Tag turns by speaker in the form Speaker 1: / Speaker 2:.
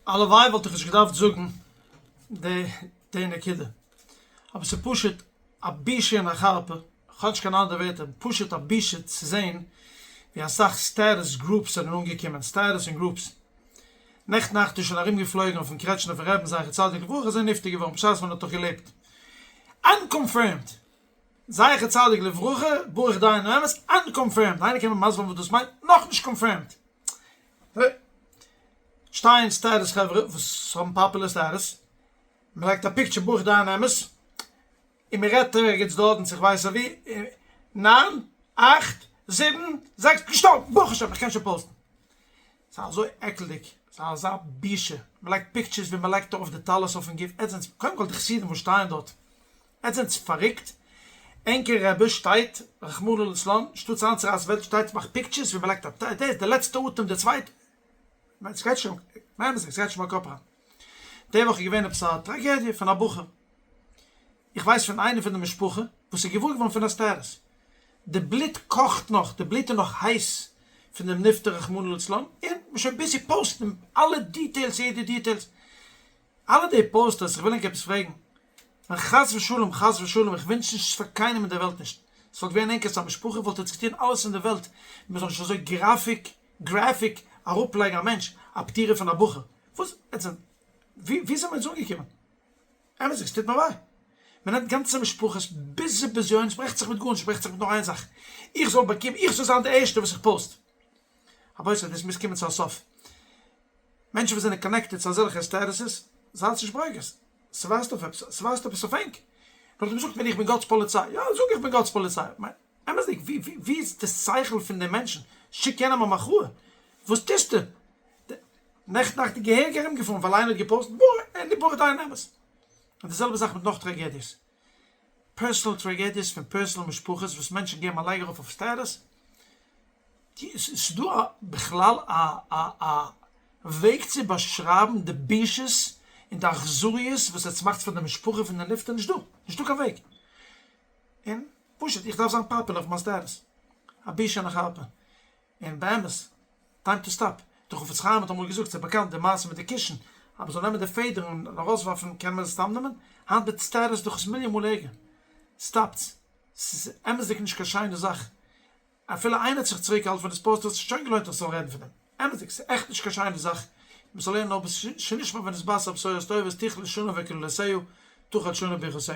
Speaker 1: הלוואי וואלט איך נישט געדארפט זאגן די די נקודה, אבער ס'איז פשוט א בושה און א חרפה, כ'האב נישט קיין אנדערע ווערטער, פשוט א בושה צו זען ווי אסאך status groups זענען אנגעקומען, status און groups. נעכטן נאכט איז שוין ארום געפלויגן אויפן קרעטשניפער רעבן זכר צדיק לברכה איז ער נפטר געווארן בשעת ווען ער האט נאך געלעבט. Unconfirmed! זכר צדיק לברכה, ברוך דיין האמת, unconfirmed! איינער קען מיר מסביר זיין וואס דאס מיינט? נאכנישט confirmed! שטייען status חברה וואס האבן popular status, מען לייגט א picture ברוך דיין האמת, און מען רעדט ערגעץ דארט און איך ווייס אוואו, ניין, אכט, זיבן, זעקס, געשטארבן, ברוך השם איך קען שוין post ן. ס'איז אזוי עקלדיג, ס'איז אזא בושה, מען לייגט pictures ווי מען לייגט ארויף די טלית אויפן גוף, עטס זענטס, קודם כל די חסידים וואס שטייען דארט, עטס זענטס פארריקט? ענקער רבי שטייט, רחמנא לצלן, שטאטס איינצורייסן וועלט שטייט מאכט pictures ווי מ'לייגט א ט ט די לעצטע אטעם די צווייטע, כ'מיין ס'גייט שוין, כ'מיין ס'גייט שוין מיין קאפ אריין. די וואך איז געווען עפעס א טראגעדיע פון א בחור, איך ווייס פון איינער פון די משפחה וואס איז געוואר געווארן פון א status, די בלוט קאכט נאך, די בלוט איז נאך הייס פון דעם נפטר רחמנא לצלן, און מ'איז שוין busy post ן אלע details יעדע details, אלע די posters, איך וויל ענק עפעס פרעגן, ווען חס ושלום חס ושלום איך ווינטש נישט פאר קיינעם אין דער וועלט נישט, ס'וואלט געווען ענקערס א משפחה וואלט עטס געטון אלעס אין דער וועלט מען זאל נישט אזוי graphic graphic אראפלייגן א מענטש, א פטירה פון א בחור, וואס עטס זענט ווי ווי זעמער אונז אנגעקומען? אמת'דיג ס'טוט מיר וויי, מען נעמט גאנצע משפחות ביזי בזיונות ברעכט זיך מיט גארנישט ברעכט זיך מיט נאר איין זאך איך זאל באקומען איך זאל זיין די ערשטע וואס איך post, רבותי דאס מוז קומען צו א סוף. מענטשן וואס זענען connected צו אזעלכע statuses, זייטס נישט ברוגז, ס'ווייזט אויף עפעס, ס'ווייזט עפעס אויף ענק. נאכדעם זאגט מען איך בין גאט'ס פאליציי, יא זאג איך בין גאט'ס פאליציי, כ'מיין אמת'דיג ווי ווי איז די שכל פון די מענטשן, שיק יענעם א מחאה, וואס טוסטו? נעכטן נאכט איז געהעריג ארומגעפארן ווייל איינער האט געפאוסט ברוך ברוך דיין אמת. און די זעלבע זאך מיט נאך טראגעדיעס, personal טראגעדיעס פון personal משפחות וואס מענטשן געבן א לייג ארויף אויף status, ס'איז דא בכלל א א וועג צו באשרייבן די בושות און די אכזריות וואס עטס מאכטס פאר די משפחה פון די נפטר? נישט דא! נישט דא קיין וועג! און פשוט איך דארף זיין popular אויף מיין status. א בושה און א חרפה. און באמת, time to stop. דער חפץ חיים האט אמאל געזאגט, ס'איז באקאנט די מעשה מיט די קישן, אז מ'זאל נעמען די פעדערן און ארויסווארפן, קען מען עס סתם נעמען? היינט מיט status דאך איז מיליאן מאל ערגער. סטאפטס. ס'איז אמת'דיג נישט קיין שיינע זאך. אפילו איינער האט זיך צוריקגעהאלטן פון דאס post האט זיך שוין געלוינט איך זאל רעדן פון דעם. אמת'דיג, ס'איז עכט נישט קיין שיינע זאך מען זאל לערנען אבער שנשמע ונתבשר בשורות טובות תכלה שנה וקללותיה תחל שנה וברכותיה.